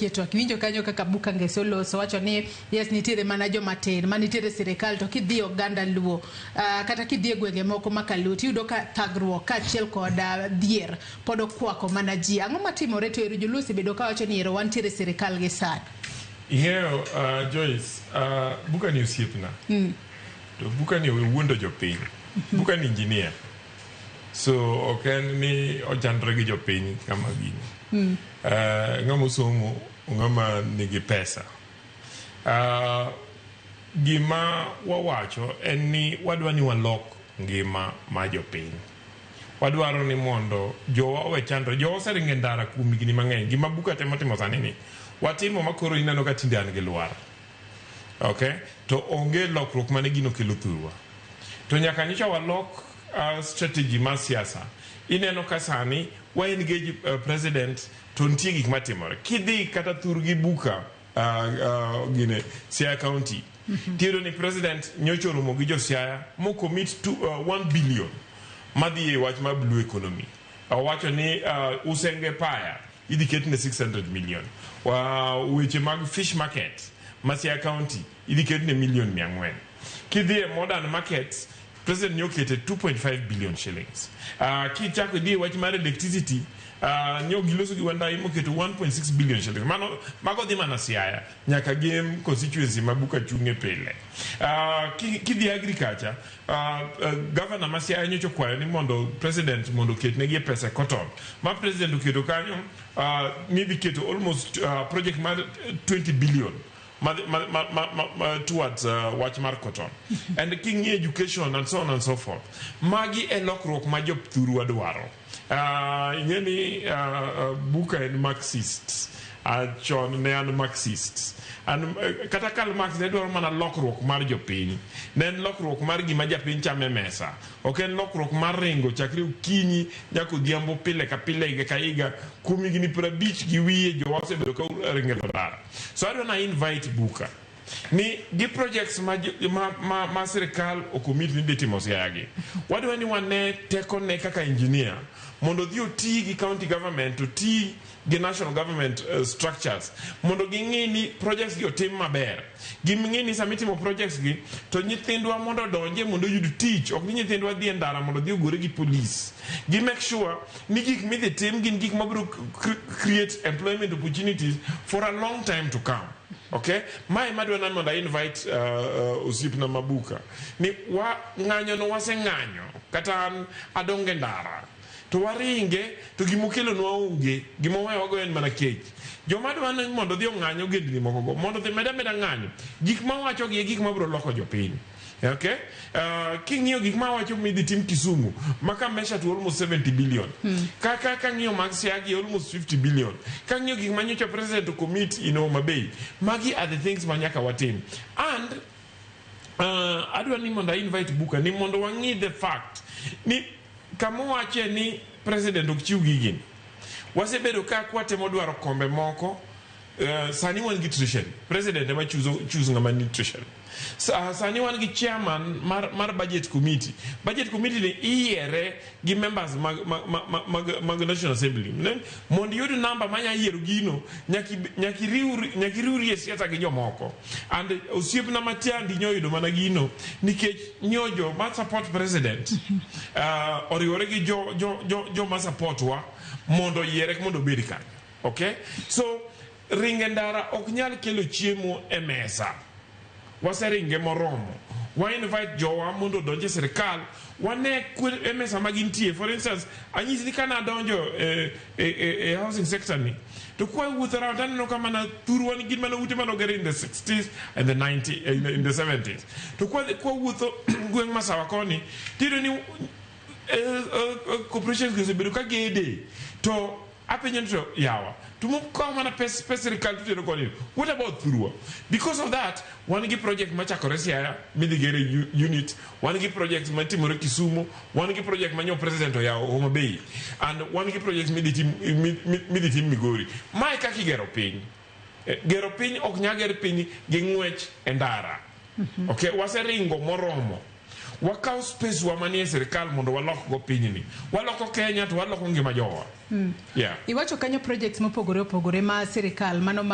Wachokie twak. Iwinjo kanyo kaka Buka Ngeso oloso wacho ni yes nitiere mana joma tin ma nitiere sirikal to kidhi oganda Luo kata kidhi e gwenge moko ma kaluo tiyudo ka thagruok kaachiel kod dhier pod okwako mana ji. Ang'o matimore to ero joluo osebedo ka wacho ni ero wantiere sirikal gi sani. Ing'eyo Joyce, Buka ni osiepna. To Buka ni owuondo jopiny. Buka ni engineer. So ok en ni ochandre gi jopiny kama gini. Ng'ama osomo, ng'ama nigi pesa. Gima wawacho en ni wadwa ni walok ngima mar jopiny. Wadwaro ni mondo jowa owe chandre. Jowa oseringo e ndara kuom higni mang'eny. Gima Buka temo timo sani ni, watimo ma koro ineno ka tinde an gi lwar. Okay? To onge lokruok mane gino kelo thurwa. To nyaka nyocha walok strategy mar siasa. Ineno ka sani wa engage president to nitie gik matimore. Kidhi kata thurgi Buka gine Siaya County, tiyudo ni president nyocha oromo gi jo Siaya mo commit to 1 billion madhi e wach mar blue economy. Owacho ni Usenge Paya idhi ketne 600 million. Weche mag fish market ma Siaya County idhi ketne million 400. Kidhi e modern markets, president ne okete 2.5 billion shillings. Kichako idhi e wach mar electricity, nyo giloso gi Wandayi moketo 1.6 billion shillings. Mano mago dhi mana Siaya nyaka Gem constituency ma Buka chung'e pile. Kidhi agriculture, governor ma Siaya nyocha okwayo ni mondo president mondo oketnegi e pesa e cotton. Ma president oketo kanyo nidhi keto almost project mar 20 billion ma, ma, ma, ma, ma, ma, towards wach mar cotton and king'iyo education and so on and so forth. Magi e lokruok ma jothurwa dwaro. Ing'e ni Buka en Marxist. Chon ne an Marxist. An, kata Karl Marx ne dwaro mana lokruok mar jopiny. Ne en lokruok mar gima japiny chamo e mesa. Ok en lokruok mar ringo chakre okinyi nyaka odhiambo pile ka pile higa ka higa kuom higni 50 gi wiye jowa osebedo ka ringo e ndara. So adwa na invite Buka ni gi projects ma sirikal ocommit ni dhi timo Siaya gi. Wadwa ni wane tekone kaka engineer mondo odhi oti gi county government, oti gi national government structures mondo ging'i ni projects gi otim maber. Ging'i ni sama itimo projects gi to nyithindwa mondo odonje mondo oyud tich, ok ni nyithindwa dhi e ndara mondo odhi ogore gi police. Gi make sure ni gik midhi tim gin gik mabiro create employment opportunities for a long time to come. Okay? Mae madwa na mondo invite osiepna Mabuka ni wa ng'anyo no waseng'anyo kata an adonge ndara to waringe to gimokelonwa onge gima owewago en mana kech. Joma dwa ni mondo odhi ong'any ogendni moko go mondo odhi meda meda ng'anyo gik mawacho gi e gik mabiro loko jopiny. Okay? King'iyo gik mawacho midhi tim Kisumu ma ka measure to almost 70 billion. Ka kang'iyo mag Siaya almost 50 billion. Kang'iyo gik manyocha president commit in Homa Bay. Magi are the things ma nyaka watim. And adwa ni mondo invite Buka ni mondo wang'i the fact ni kama owache ni president ok chiw gigi. Wasebedo ka kwatemo dwaro kombe moko. Sani wan gi treasury president ema choose ng'ama ni treasury. Sani wan gi chairman mar budget committee. Budget committee ni iyiere gi members mag National Assembly. Mondo iyud namba manya yiero gino nyaka iriwri e siasa gi jomoko. And osiepna Matiang'i nyoyudo mana gino nikech nyo jo ma support president oriwore gi jo ma support wa mondo oyiere mondo obed kanyo. Okay? So ringe ndara ok nyal kelo chiemo e mesa. Waseringe moromo. Wa invite jowa mondo odonj e sirikal wane e mesa ma gintie. For instance, anyisi ni kana adonjo e housing sector ni to kwa wuotho around aneno ka mana thurwa gin mana ute manoger in the 60s and the 90 in the 70s. To kwa wuotho gweng' Masawa koni tiyudo ni corporations gi osebedo ka gede to apenjo ni to yawa to mokawo mana pes sirikal to tero koni, what about thurwa? Because of that wan gi project machakore Siaya midhi gere unit, wan gi project matimore Kisumu, wan gi project manyo president oyawo Homa Bay, and wan gi project midhi tim Migori. Mae kaka igero piny. Gero piny ok nyal ger piny gi ng'wech e ndara. Okay, waseringo moromo. Wakaw space wa manie sirikal mondo walok go pinyni. Waloko Kenya to waloko ngima jowa. Yeah. Iwacho kanyo projects mopogore opogore ma sirikal mano ma